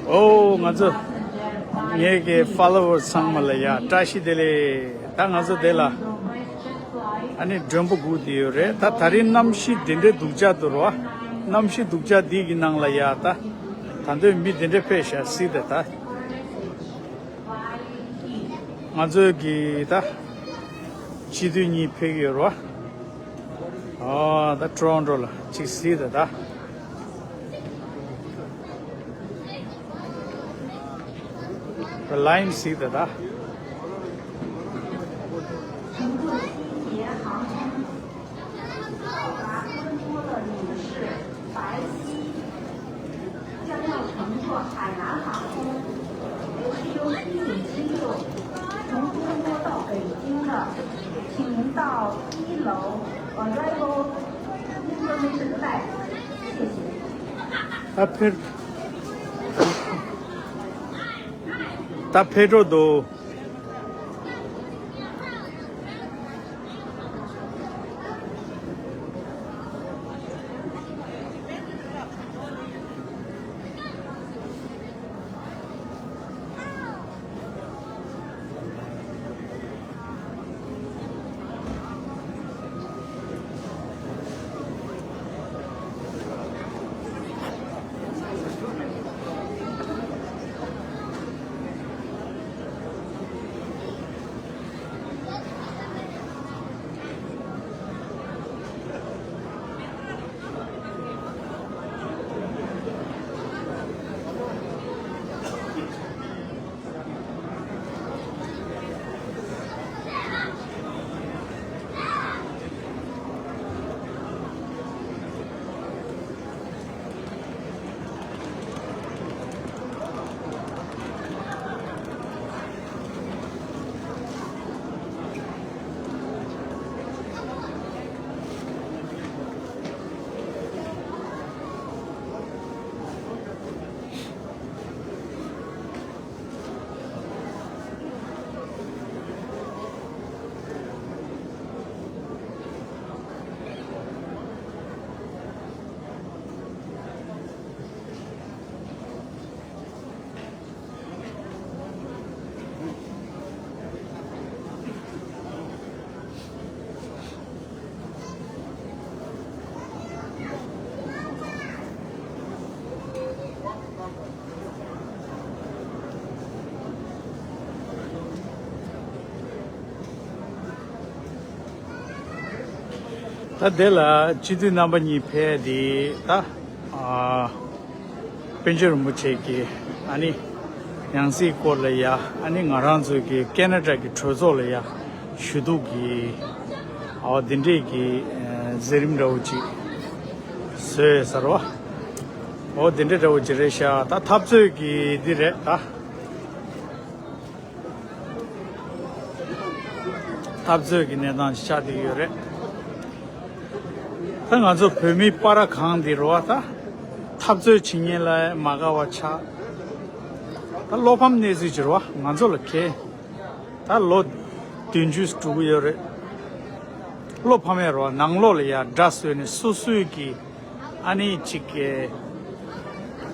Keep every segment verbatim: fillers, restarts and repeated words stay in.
ཨོ་ང་ཚོ་ངེད་ཀྱི་ཕོ་ལོ་ཝར་ཚང་མ་ལ་ཡ་བཀྲ་ཤིས་བདེ་ལེགས། ད་ང་ཚོ་དེ་ལ་ཨ་ནི་མགྲོན་པོ་སྒུག་བསྡད་ཡོད་རེད། ད་ད་རིང་གནམ་གཤིས་འདི་འདྲའི་སྡུག་ཅག་འདུག་རོ། གནམ་གཤིས་སྡུག་ཅག་འདི་གི་ནང་ལ་ཡ་ད་ད་དུང་མི་འདི་འདྲའི་ཕེབས་ཤག་གཟིགས་དང་ད། ང་ཚོའི་གི་ད་སྤྱི་འཐུས་གཉིས་ཕེབས་ཀྱི་ཡོད་རེད་བ། ཨ་ད་ཊོ་རོན་ཊོ་ལ་གཅིག་གཟིགས་དང་ད། ལའིན་གཟིགས་དང་ད། ད་ཕེབས། ད་ཕེབས་འགྲོ་འདུག་ད་དེ་ལ་སྤྱི་འཐུས་རྣམ་པ་གཉིས་ཕེབས་དེ་ད་ཨ། པཎ་ཆེན་རིན་པོ་ཆེ་གི་ཨ་ནི་ཡང་སྲིད་སྐོར་ལ་ཡ་ཨ་ནི་ང་རང་ཚོའི་གི་ཀེ་ན་ཌ་གི་གྲོས་ཚོགས་ལ་ཡ་ཞུ་གཏུག་གི་ཨོ་དེ་འདྲས་ཀྱི་མཛད་རིམ་འདྲ་བོ་ཅིག་བཟོས་ཟེར་བ། ཨོ་དེ་འདྲས་འདྲ་བོ་ཅིག་རེད་ཤག་ད་འཐབ་རྩོད་ཀྱི་འདི་རེད་ད། འཐབ་རྩོད་ཀྱི་གནས་སྟངས་ཆགས་བསྡད་ཡོད་རེད། ད་ང་ཚོ་བོད་མིའི་སྤར་ཁང་འདི་རུ་བ་ད་འཐབ་རྩོད་བྱེད་མཁན་ལ་མ་དགའ་བ་ཆགས། ད་བློ་ཕམ་གནས་ཚུལ་ཅིག་རུ་བ་ང་ཚོ་ལ་ཁེལ། ད་ལོ་བདུན་ཅུ་འགྲོ་གི་ཡོད་རེད། བློ་ཕམ་ཡ་རུ་བ་ནང་ལོགས་ལ་ཡ་དགྲ་བཟོས་ནས་སོ་སོའི་གི་ཨ་ནི་གཅིག་གི་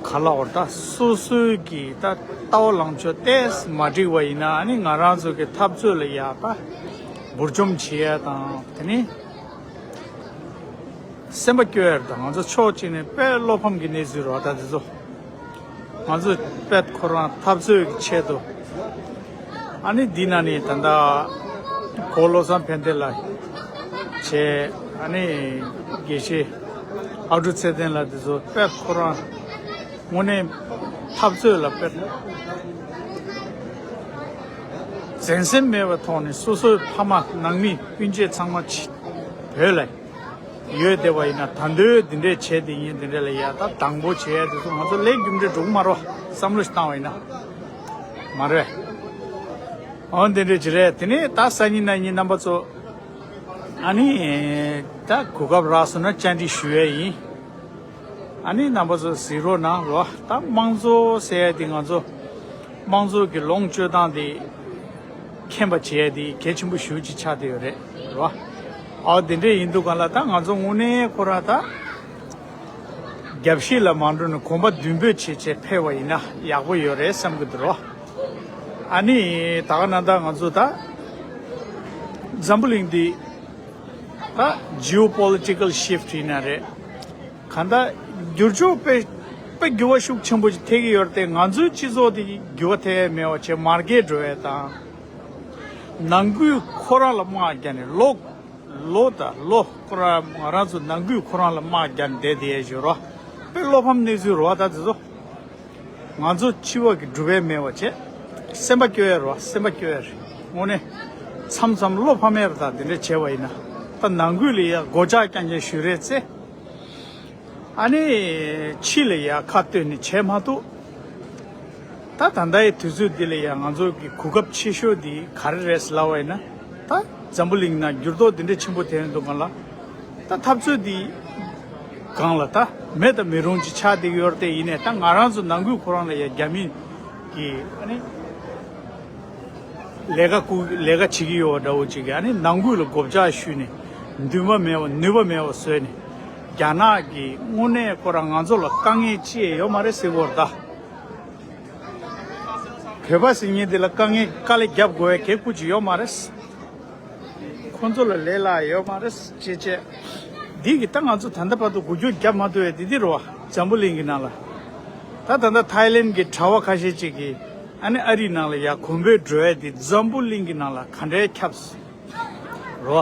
ག་ལ་བར་ད་སོ་སོའི་གི་ད་ལྟ་བ་ལངས་ཕྱོགས་ཏེས་མ་འགྲིག་པ་ཡིན་ན་ཨ་ནི་ང་རང་ཚོ་གི་འཐབ་རྩོད་ལ་ཡག་པ་འབུར་འཇོམས་བྱེད་ཡ་དང་དེ་ནི་སེམས་པ་སྐྱོ་ཡ་དང་ང་ཚོ་ཕྱོགས་གཅིག་ནས་དཔེ་བློ་ཕམ་གི་གནས་ཚུལ་རོ་ད་དེ་ཚོ། ང་ཚོས་དཔེ་ཁོ་རང་འཐབ་རྩོད་ཀྱི་ཆེད་དུ། ཨ་ནི་འདི་ན་ནི་ད་ལྟ་གོ་བློ་བཟང་ཕན་བདེ་ལགས་བྱས། ཨ་ནི་དགེ་བཤེས་ཨ་ཀྲུག་ཚེ་བརྟན་ལགས་འདི་ཚོ་དཔེ་ཁོ་རང་དངོས་གནས་འཐབ་རྩོད་ལ་དཔེ་འཛེམ་ཟོན་མེད་པའི་ཐོག་ནས་སོ་སོའི་ཕ་མ་ནང་མི་སྤུན་མཆེད་ཚང་མ་བོད་ལ་ཡོད་བསྡད་པ་ཡིན་ན་ད་འདོད་འདི་འདྲས་བྱས་ཏེ་ཡིན་འདི་འདྲས་ལ་ཡ་ད་དང་པོ་བྱས་ཡ་དེ་ཚོ་ང་ཚོ་ལས་རྒྱུ་འབྲས་འགྲོ་གི་མ་རེད་བསམ་བློ་ཞིག་བཏང་བ་ཡིན་ན་མ་རེད། འོ་འདི་འདྲས་ཅིག་རེད། དེ་ནས་ད་སང་ཉིན་གནངས་ཉིན་རྣམ་པ་ཚོ་ཨ་ནི་ད་གོ་སྐབས་རག་སོང་ན་བཅར་འདྲི་ཞུ་ཡ་ཡིན། ཨ་ནི་རྣམ་པ་ཚོ་གཟིགས་རོགས་གནང་རོགས། ད་དམངས་གཙོ་ཟེར་ཡ་དེ་ང་ཚོ་དམངས་གཙོ་གི་ལོངས་སྤྱོད་སྟངས་དེ་མཁྱེན་པ་བྱེད་ཡ་དེ་གལ་ཆེན་པོ་ཞེ་པོ་ཅིག་ཆགས་བསྡད་ཡོད་རེད་རོ། ཨའོ་དེ་འདྲས་ཡིན་དུས་ག་ལ་ད་ང་ཚོ་དངོས་གནས་ཁོ་ར་ད་ རྒྱབ་བཤིག་ལ་མ་འགྲོ་ནས་གོམ་པ་མདུན་སྤོས་བྱས་བྱས་ཕེབས་པ་ཡིན་ན་ཡག་པོ་ཡོད་རེད་བསམ་གྱི་འདུག་རོ། ཨ་ནི་ད་ག་ནང་ལྟར་ང་ཚོ་ད་འཛམ་བུ་གླིང་འདི་ད་ཇིའོ་པོ་ལི་ཊི་ཀལ་ཤིཕ་ཊི་ཡིན་ན་རེད། གང་ལྟར་འགྱུར་ཕྱོགས་དཔེ་དཔེ་འགྱུར་བ་ཤུགས་ཆེན་པོ་ཞིག་ཐེབས་ཀྱི་ཡོད་རེད་དེ། ང་ཚོའི་སྤྱི་ཚོགས་འདི་འགྱུར་བ་ཐེབས་ཡས་མེད་པ་བྱས་མར་གད་འགྲོ་ཡས་དང་། ནང་ཁུལ་ཁོ་རང་ལ་དམག་རྒྱག་ནས་ལོ་ལོ་དང་ལོ་ཁོ་རང་ང་རང་ཚོ་ནང་ཁུལ་ཁོ་རང་ལ་དམག་རྒྱག་ནས་བསྡད་བསྡད་ཡས་ཞོར་རོ། དཔེ་བློ་ཕམ་གནས་ཚུལ་རོ། ད་དེ་ཚོ་ང་ཚོ་འཆི་བ་གི་སྒྲུབ་ཡས་མེད་པ་བྱས་སེམས་པ་སྐྱོ་ཡས་རོ། སེམས་པ་སྐྱོ་ཡས་རེད། དངོས་གནས་མཚམས་མཚམས་བློ་ཕམ་ཡས་རེད། ད་དེ་འདྲ་བྱས་པ་ཡིན་ན་ད་ནང་ཁུལ་ལ་ཡ་སྒོ་ལྕགས་རྐྱང་རྐྱང་གཞུས་རེད་ཚེ། ཨ་ནི་ཕྱི་ལ་ཡ་ཁ་བཏོན་ནས་བྱས་མ་ཐུབ། ད་ད་ལྟའི་དུས་ཚོད་འདི་ལ་ཡ་ང་ཚོ་གི་གོ་སྐབས་ཆེ་ཤོས་འདི་ག་རེ་རེད་ཟེར་ལབ་པ་ཡིན་ན། ད་འཛམ་བུ་གླིང་ནང་འགྱུར་ལྡོག་འདི་འདྲ་ཆེན་པོ་ཐེབས་འདུག་ག་ལ། ད་འཐབ་རྩོད་འདི་སྒང་ལ་ད་མེད་དང་མི་རུང་ཅིག་ཆགས་བསྡད་ཀྱི་ཡོད་རེད་དེ། ཡིན་ནའི་ད་ང་རང་ཚོ་ནང་ཁུལ་ཁོ་རང་ལ་ཡ་རྒྱ་མི་གི་ཨ་ནི་ལས་ཀ་སྐུ་ལས་ཀ་བྱེད་ཀྱི་ཡོད་པ་འདྲ་བོ་ཅིག་གི་ཨ་ནི་ནང་ཁུལ་ལ་སྒོ་ལྕགས་གཞུས་ནས་འདུན་པ་མེད་པ་ནུས་པ་མེད་པ་བཟོས་ནས་རྒྱ་ནག་གི་དངོས་གནས་ཁོ་རང་ང་ཚོ་ལ་དཀའ་ངལ་ཅི་ཡང་ཡོད་མ་རེད་ཟེར་གྱི་ཡོད་རེད་ད། བོད་པ་ཟེར་མཁན་དེ་ལ་དཀའ་ངལ་དཀའ་ལས་རྒྱབ་དགོས་པའི་གེགས་ཁུལ་ཅིག་ཡོད་མ་རེད། ཁོང་ཚོ་ལ་ལས་སླ་ཡོད་མ་རེད་ཅེས་བྱས། འདི་གི་ད་ང་ཚོ་ད་ལྟ་བར་དུ་འགུལ་སྐྱོད་རྒྱབ་མ་ཐུབ་པའི་འདི་འདི་རེད་བ། འཛམ་བུ་གླིང་གི་ནང་ལ། ད་ད་ལྟ་ཐའི་ལེན་གི་གྲྭ་པ་ཁ་ཤས་ཅིག་གིས་ཨ་ནི་ཨ་རིའི་ནང་ལ་ཡ་གོམ་པ་འགྲོ་ཡས་འདི་འཛམ་བུ་གླིང་གི་ནང་ལ་ག་འདྲའི་ཁྱབ་སོང་། རོ།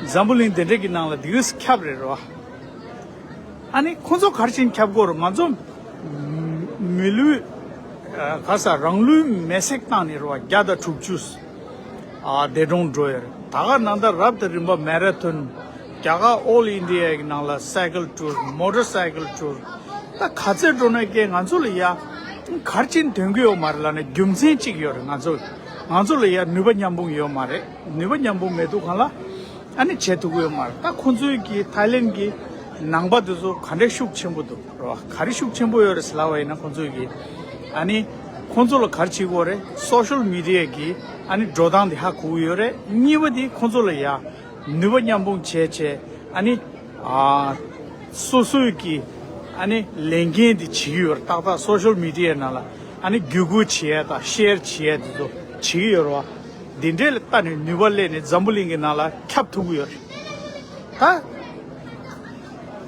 འཛམ་བུ་གླིང་དེ་འདྲ་གི་ནང་ལ་འདི་གས་ཁྱབ་རེད་རོ། ཨ་ནི་ཁོང་ཚོ་ག་རེ་བྱས་ནས་ཁྱབ་དགོས་རེད། ང་ཚོ་མི་ལུས་ཨ་ག་ས་རང་ལུས་མེ་སྲེག་བཏང་ནས་རོ། བརྒྱ་དང་དྲུག་ཅུ་ཨ་འདས་གྲོངས་འགྲོ་ཡོད་རེད། ད་ག་ནང་ལྟར་རབ་དང་རིམ་པ་མེ་ར་ཐོན། རྒྱ་གར་ཨོལ་ཨིན་ཌི་ཡ་གི་ནང་ལ་སའི་ཀལ་ཊུར། མོ་ཊར་སའི་ཀལ་ཊུར། ད་ག་ཚོད་འགྲོ་ན་ཀྱེ་ང་ཚོ་ལ་ཡ་ག་རེ་བྱས་ནས་ཐོན་གྱི་ཡོད་མ་རེད་ལབ་ན་རྒྱུ་མཚན་གཅིག་ཡོད་རེད། ང་ཚོ་ང་ཚོ་ལ་ཡ་ནུས་པ་མཉམ་སྤུངས་ཡོད་མ་རེད། ནུས་པ་མཉམ་སྤུངས་མེད་དུས་གང་ལ་ཨ་ནི་བྱེད་ཐུབ་ཀྱི་ཡོད་མ་རེད། ད་ཁོང་ཚོའི་གི་ཐའི་ལེན་གི་ནང་པ་དེ་ཚོ་ག་འདྲ་ཤུགས་ཆེན་པོ་འདུག་རོ། ག་རེ་ཤུགས་ཆེན་པོ་ཡོད་རེད་ཟེར་ལབ་པ་ཡིན་ན་ཁོང་ཚོའི་གི་ཨ་ནི་ཁོང་ཚོ་ལ་ག་རེ་བྱེད་དགོས་རེད། སོ་ཤལ་མི་ཌི་ཡ་གི་ཨ་ནི་འགྲོ་སྟངས་དེ་ཧ་གོ་གི་ཡོད་རེད། གཉིས་པ་དེ་ཁོང་ཚོ་ལ་ཡ་ནུས་པ་མཉམ་སྤུངས་བྱས་བྱས་ཨ་ནི་ཨ་སོ་སོའི་གི་ཨ་ནི་ལས་འགན་དེ་བྱེད་ཀྱི་ཡོད་རེད། ཏག་ཏག་སོ་ཤལ་མི་ཌི་ཡ་ནང་ལ་ཨ་ནི་བརྒྱུད་སྐུར་བྱེད་ཡ་དང་ཤེར་བྱེད་ཡ་དེ་ཚོ་བྱེད་ཀྱི་ཡོད་རེད་བ། འདི་འདྲས་ལ་ལྟ་ནས་ནུས་པ་སླེབས་ནས་འཛམ་བུ་གླིང་གི་ནང་ལ་ཁྱབ་ཐུབ་ཀྱི་ཡོད་རེད། ད་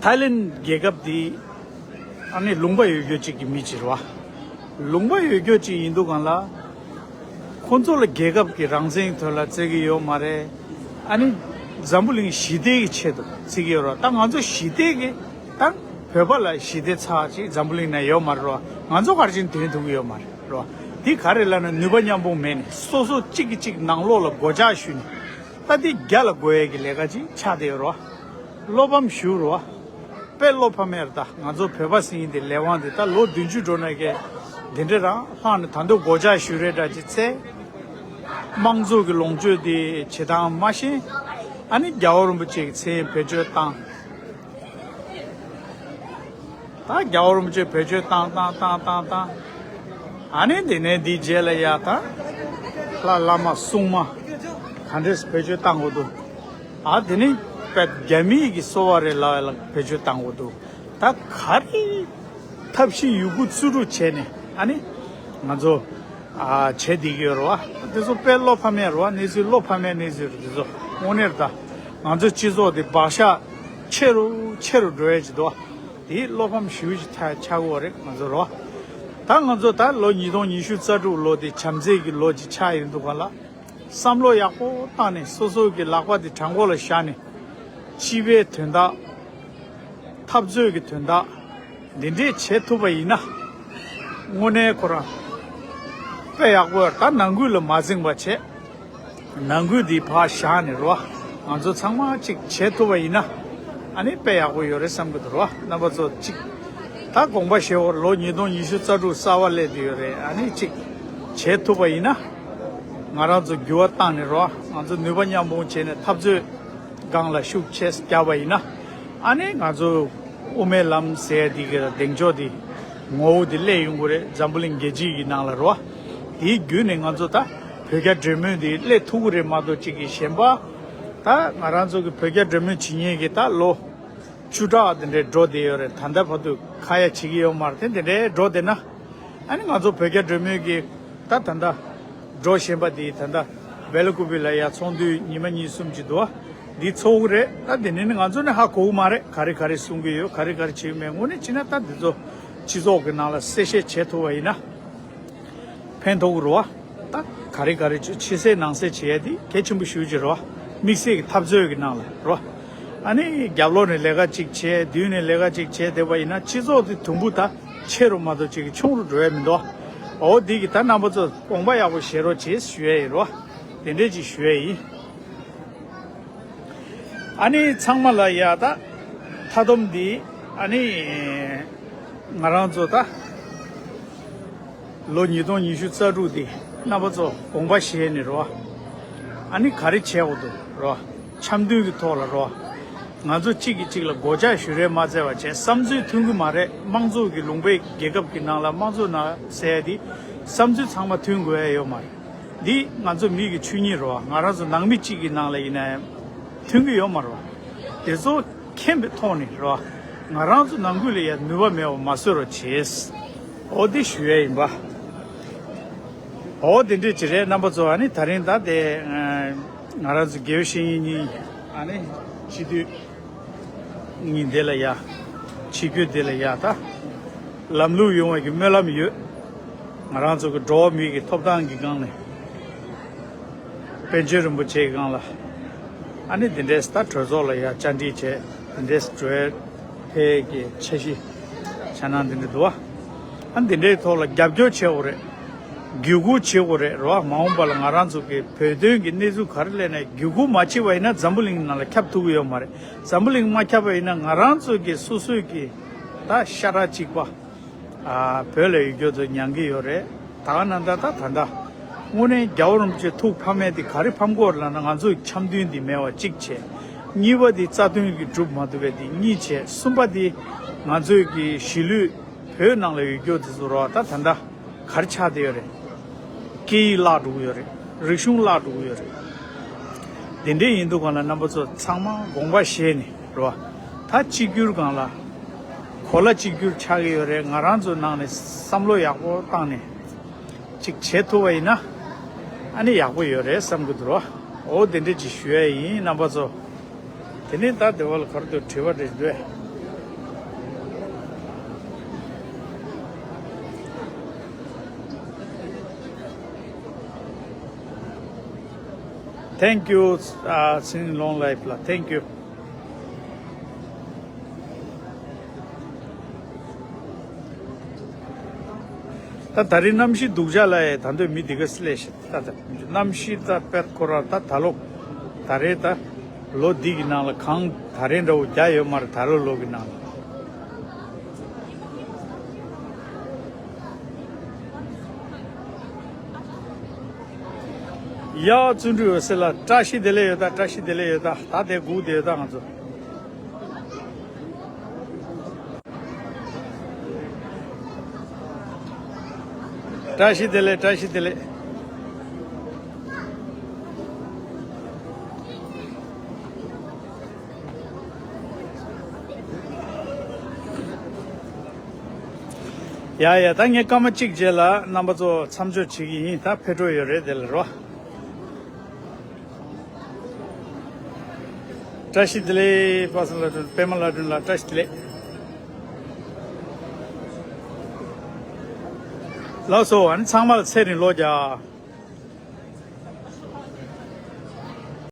ཐའི་ལེན་རྒྱལ་ཁབ་འདི་ཨ་ནི་ལུང་པ་ཡོད་རྒྱུ་གཅིག་གི་མི་གཅིག་རེད་བ། ལུང་པ་ཡོད་རྒྱུ་གཅིག་ཡིན་དུས་གང་ལ་ཁོང་ཚོ་ལ་རྒྱལ་ཁབ་ཀྱི་རང་བཙན་གྱི་དོན་ལ་བརྩི་གི་ཡོད་མ་རེད། ཨ་ནི་འཛམ་བུ་གླིང་ཞི་བདེ་གི་ཆེད་དུ་བརྩི་གི་ཡོད་རེད་བ། ད་ང་ཚོ་ཞི་བདེ་གི་ད་བོད་པ་ལ་ཞི་བདེ་ཚ་ཅིག་འཛམ་བུ་གླིང་ན་ཡོད་མ་རེད་བ། ང་ཚོ་ག་རེ་བྱས་ནས་དོན་ཐུབ་ཀྱི་ཡོད་མ་རེད་རོ། འདི་ག་རེ་ལབ་ན་ནུས་པ་མཉམ་སྤུངས་མེད་ནས་སོ་སོ་གཅིག་གིས་གཅིག་ནང་ལོགས་ལ་སྒོ་ལྕགས་གཞུས་ནས་ད་འདི་རྒྱ་ལ་དགོས་ཡས་ཀྱི་ལས་ཀ་ཅིག་ཆགས་བསྡད་ཡོད་རོ། བློ་ཕམ་ཞུ་རོ། དཔེ་བློ་ཕམ་ཡོད་རེད་ད། ང་ཚོ་བོད་པ་ཟེར་མཁན་དེ་ལས་དབང་དེ་ད་ལོ་བདུན་ཅུ་འགྲོ་ནས་ཀྱི་འདི་འདྲ་རང་ལྷག་ནས་ད་དུང་སྒོ་ལྕགས་གཞུ་རེ་འདྲ་ཅིག་འཚལ། དམངས་གཙོ་གི་ལོངས་སྤྱོད་དེ་བྱེད་སྟངས་མ་ཤེས། ཨ་ནི་རྒྱལ་བ་རིན་པོ་ཆེ་གི་མཚན་བེད་སྤྱོད་བཏང་། ད་རྒྱལ་བ་རིན་པོ་ཆེ་བེད་སྤྱོད་བཏང་བཏང་བཏང་བཏང་བཏང་། ཨ་ནི་དེ་ནས་འདིའི་རྗེས་ལ་ཡ་ད་ལྷ་བླ་མ་སྲུང་མ་ག་འདྲས་བེད་སྤྱོད་བཏང་དགོས་འདུག་ཨ་དེ་ནི་པད་རྒྱ་མིའི་གི་གསོ་བ་རེད་ལབ་ཡ་ལ་བེད་སྤྱོད་བཏང་དགོས་འདུག་ད་ག་རེ་ཐབས་ཤེས་ཡོད་རྒུ་རྩལ་སྤྲུགས་བྱས་ནས་ཨ་ནི་ང་ཚོ་ཨ་བྱས་བསྡད་ཀྱི་ཡོད་རེད་བ། དེ་ཚོ་དཔེ་བློ་ཕམ་ཡས་རེད་བ། གནས་ཚུལ་བློ་ཕམ་ཡས་གནས་ཚུལ་རེད། དེ་ཚོ་དངོས་གནས་རེད་ད། ང་ཚོ་སྤྱི་ཚོགས་དེ་བག་ཆགས་ཆེ་རུ་ཆེ་རུ་འགྲོ་ཡས་ཅིག་འདུག་བ། དེ་བློ་ཕམ་ཞེ་པོ་ཅིག་ཆགས་ཆགས་ཀྱི་ཡོད་རེད་ང་ཚོ་རེད་བ། ད་ང་ཚོ་ད་ལོ་ཉིས་སྟོང་ཉི་ཤུ་རྩ་དྲུག་ལོ་དེ་བྱམས་བརྩེ་གི་ལོ་ཅིག་ཆགས་ཡིན་འདུག་ག་ལ། བསམ་བློ་ཡག་པོ་བཏང་ནས་སོ་སོ་གི་ལག་པ་དེ་བྲང་ཁོག་ལ་བཞག་ནས་སྤྱི་པའི་དོན་དག་འཐབ་རྩོད་ཀྱི་དོན་དག་འདི་འདྲས་བྱེད་ཐུབ་པ་ཡིན་ན་དངོས་གནས་ཁོ་རང་དཔེ་ཡག་པོ་ཡོད་རེད། ད་ནང་ཁུལ་ལ་མ་འཛིང་བ་བྱས་ནང་ཁུལ་འདི་ཕར་བཞག་ནས་རོ། ང་ཚོ་ཚང་མ་གཅིག་བྱེད་ཐུབ་པ་ཡིན་ན་ཨ་ནི་དཔེ་ཡག་པོ་ཡོད་རེད་བསམ་གྱི་འདུག་རོ། རྣམ་པ་ཚོ་གཅིག་ད་དགོངས་པ་བཞེས་འོ། ལོ་ཉིས་སྟོང་ཉི་ཤུ་རྩ་དྲུག་གསར་པ་སླེབས་བསྡད་ཡོད་རེད། ཨ་ནི་གཅིག་བྱེད་ཐུབ་པ་ཡིན་ན་ང་རང་ཚོ་འགྱུར་བ་བཏང་ནས་རོ། ང་ཚོ་ནུས་པ་མཉམ་སྤུངས་བྱས་ནས་འཐབ་རྩོད་སྒང་ལ་ཤུགས་ཆེ་རྒྱག་པ་ཡིན་ན་ཨ་ནི་ང་ཚོ་དབུ་མའི་ལམ་ཟེར་འདི་གི་གདེང་འཇོག་འདི་ངོ་བོ་འདི་སླེབས་ཡོང་གི་རེད། འཛམ་བུ་གླིང་རྒྱལ་སྤྱི་གི་ནང་ལ་རོ། དེའི་བརྒྱུད་ནས་ང་ཚོ་ད་བོད་རྒྱ་འབྲེལ་མོལ་འདི་སླེབས་ཐུབ་ཀྱི་རེད་མ་གཏོགས་གཅིག་གི་གཞན་པ་ད་ང་རང་ཚོ་གི་བོད་རྒྱ་འབྲེལ་མོལ་བྱེད་མཁན་གྱི་ད་ལོ་ བཅུ་ཕྲག་དེ་འདྲའི་འགྲོ་བསྡད་ཡོད་རེད། ད་ལྟ་བར་དུ་ཁ་ཡ་བྱེད་ཀྱི་ཡོད་མ་རེད་དེ། དེ་འདྲའི་འགྲོ་བསྡད་ན། ཨ་ནི་ང་ཚོ་བོད་རྒྱ་འབྲེལ་མོལ་གྱི་ད་ད་ལྟ་འགྲོ་བཞིན་པ་དེ་ད་ལྟ་སྦེ་ལ་ཀུ་པི་ལ་ཡ་ཚོགས་འདུ་ཉི་མ་གཉིས་གསུམ་ཅིག་འདུག་བ། འདི་ཚོགས་ཀྱི་རེད། ད་དེ་ནས་ནི་ང་ཚོ་ནི་ཧ་གོ་གི་མ་རེད། ག་རེ་ག་རེ་གསུང་གི་ཡོད། ག་རེ་ག་རེ་བྱེད་ཀྱི་མེད། དངོས་གནས་བྱས་ན་ད་འདི་ཚོ་སྤྱི་ཚོགས་ཀྱི་ནང་ལ་གསལ་བཤད་བྱེད་ཐུབ་པ་ཡིན་ན། ཕན་ཐོགས་ཀྱི་རེད་བ། ད་ག་རེ་ག་རེ་ཕྱི་གསལ་ནང་གསལ་བྱེད་ཡ་དེ་གལ་ཆེན་པོ་ཞེ་པོ་ཅིག་རེད་བ། དམིགས་བསལ་གྱི་འཐབ་རྩོད་ཀྱི་ནང་ལ་རེད་བ། ཨ་ནི་རྒྱབ་ལོགས་ནས་ལས་ཀ་ཅིག་བྱས། མདུན་ནས་ལས་ཀ་ཅིག་བྱས་བསྡད་པ་ཡིན་ན་སྤྱི་ཚོགས་དེ་དུམ་བུ་ད་ཆེ་རུ་མ་གཏོགས་ཅིག་གི་ཆུང་རུ་འགྲོ་ཡ་མི་འདུག་འོ་འདི་གི་ད་རྣམ་པ་ཚོ་དགོངས་པ་ཡག་པོ་བཞེས་རོགས་བྱེད་ཞུ་ཡ་ཡིན་རེད་བ། དེ་འདྲས་ཅིག་ཞུ་ཡ་ཡིན། ཨ་ནི་ཚང་མ་ལ་ཡ་ད་མཐའ་སྡོམ་འདི་ཨ་ནི་ང་རང་ཚོ་ད་ལོ་ཉིས་སྟོང་ཉི་ཤུ་རྩ་དྲུག་འདི་རྣམ་པ་ཚོ་དགོངས་པ་བཞེས་ནས་རོ། ཨ་ནི་ག་རེ་བྱེད་དགོས་འདུག་རོ། འཆམ་མཐུན་གྱི་ཐོག་ལ་རོ། ང་ཚོ་གཅིག་གིས་གཅིག་ལ་སྒོ་ལྕགས་གཞུ་རེས་མ་བཙལ་བ་བྱས། བསམ་ཚུལ་མཐུན་གྱི་མ་རེད། དམངས་གཙོ་གི་ལུང་པའི་རྒྱལ་ཁབ་ཀྱི་ནང་ལ་དམངས་གཙོ་ནང་ཟེར་ཡ་འདི་བསམ་ཚུལ་ཚང་མ་མཐུན་དགོས་ཡ་ཡོད་མ་རེད། འདི་ང་ཚོ་མི་གི་ཆོས་ཉིད་རེད་བ། ང་རང་ཚོ་ནང་མི་གཅིག་གི་ནང་ལ་ཡིན་ན་ཡང་མཐུན་གྱི་ཡོད་མ་རེད་བ། དེ་ཚོ་མཁྱེན་པའི་ཐོག་ནས་རེད་བ། ང་རང་ཚོ་ནང་ཁུལ་ལ་ཡང་ནུས་པ་མེད་པ་མ་བཟོ་རོགས་བྱེད། འོ་དེ་ཞུ་ཡས་ཡིན་པ། འོ་དེ་འདྲས་ཅིག་རེད། རྣམ་པ་ཚོ་ཨ་ནི་ད་རིང་ད་དེ་ང་རང་ཚོ་དགེ་བའི་བཤེས་གཉེན་གཉིས་ཨ་ནི་སྤྱི་འཐུས། ཉིན་འདི་ལ་ཡ། ཆིབས་བསྒྱུར་འདི་ལ་ཡ་ད། ལམ་ལུགས་ཡོང་བའི་གི་སྨོན་ལམ་ཡོད། ང་རང་ཚོ་གི་འགྲོ་བ་མི་གི་ཐོབ་ཐང་གི་སྒང་ནས། པཎ་ཆེན་རིན་པོ་ཆེའི་སྒང་ལ། ཨ་ནི་འདི་འདྲས་ད་གྲོས་ཚོགས་ལ་ཡ་བཅར་འདྲི་བྱས། འདི་འདྲས་འགྲོ་ཡ་ཕེ་གི་འཆར་གཞི། འཆར་སྣང་འདི་འདྲས་འདུག་བ། ཨ་ནི་འདི་འདྲའི་ཐོག་ལ་རྒྱབ་སྐྱོར་བྱེད་དགོས་རེད། བརྒྱུད་སྐུར་བྱེད་དགོས་རེད་རོ། མ་འོངས་པ་ལ་ང་རང་ཚོ་གི་བོད་དོན་གི་གནས་ཚུལ་ག་རེ་སླེབས་ནས་བརྒྱུད་སྐུར་མ་བྱེད་པ་ཡིན་ན་འཛམ་བུ་གླིང་ནང་ལ་ཁྱབ་ཐུབ་ཀྱི་ཡོད་མ་རེད། འཛམ་བུ་གླིང་མ་ཁྱབ་པ་ཡིན་ན་ང་རང་ཚོ་གི་སོ་སོའི་གི་ད་ཤ་ཁྲག་གཅིག་པ། ཨ་བོད་ལ་ཡོད་རྒྱུ་ཚོ་མྱང་གི་ཡོད་རེད། ད་ག་ནང་ད་ད་ད་ད། དངོས་གནས་རྒྱལ་བ་རིན་པོ་ཆེ་ཐུགས་ཕམ་མེད་དེ་ག་རེ་ཕམ་གོ་ལབ་ན། ང་ཚོའི་འཆམ་མཐུན་འདི་མེད་པ་གཅིག་བྱས། གཉིས་པ་འདི་རྩ་དོན་གྱི་སྒྲུབ་མ་ཐུབ་པའི་འདི་གཉིས་བྱས། གསུམ་པ་འདི་ང་ཚོའི་གི་གཞིས་ལུས་བོད་ནང་ལ་ཡོད་རྒྱུ་དེ་ཚོ་རོ། ད་ད་ད་ག་རེ་ཆགས་བསྡད་ཡོད་རེད། སྐད་ཡིག་བརླག་འགྲོ་གི་ཡོད་རེད། རིག་གཞུང་བརླག་འགྲོ་གི་ཡོད་རེད། དེ་འདྲས་ཡིན་དུས་གང་ལ་རྣམ་པ་ཚོ་ཚང་མ་དགོངས་པ་བཞེས་ནས་རོ། ད་གཅིག་གྱུར་སྒང་ལ་གོ་ལ་གཅིག་གྱུར་ཆགས་ཀྱི་ཡོད་རེད། ང་རང་ཚོའི་ནང་ནས་བསམ་བློ་ཡག་པོ་བཏང་ནས་ཅིག་བྱེད་ཐུབ་པ་ཡིན་ན་ཨ་ནི་ཡག་པོ་ཡོད་རེད་བསམ་གྱི་འདུག་རོ། འོ་དེ་འདྲས་ཅིག་ཞུ་ཡ་ཡིན་རྣམ་པ་ཚོ། དེ་ནས་ད་དེ་བ་ལ་ག་རེ་འདུག་དྲི་བ་རེ་འདུག Thank you, uh, Sing Long Life ལ། Thank you. ད་ད་རིང་གནམ་གཤིས་སྡུག་ཅག་ལ་ཡ་ད་འདོད་མི་འདི་ག་སླེབས་ཤག་ད་ད་གནམ་གཤིས་ད་དཔེ་ཁོ་རང་ད་ད་ལོ་ད་རེས་ད་ལོ་འདི་གི་ནང་ལ་གང་ད་རེས་འདྲ་བོ་རྒྱག་ཡོད་མ་རེད། ད་ལོ་ལོ་གི་ནང་ལ། ཡ་བརྩོན་འགྲུས་འོད་ཟེར་ལགས། བཀྲ་ཤིས་བདེ་ལེགས་ཡོད་ད། བཀྲ་ཤིས་བདེ་ལེགས་ཡོད་ད། ད་དེ་སྒུག་བསྡད་ཡོད་ད་ང་ཚོ། བཀྲ་ཤིས་བདེ་ལེགས། བཀྲ་ཤིས་བདེ་ལེགས། ཡ་ཡ། ད་ངས་སྐར་མ་གཅིག་རྗེས་ལ་རྣམ་པ་ཚོ་མཚམས་འཇོག་བྱེད་ཀྱི་ཡིན། ད་ཕེབས་འགྲོ་ཡོད་རེད་དེ་ལ་རོ། བཀྲ་ཤིས་བདེ་ལེགས། པ་སངས་ལྷ་སྒྲོན། པད་མ་ལྷ་སྒྲོན་ལགས་བཀྲ་ཤིས་བདེ་ལེགས། ལགས་སོ། ཨ་ནི་ཚང་མ་ལ་ཚེ་རིང་ལོ་བརྒྱ།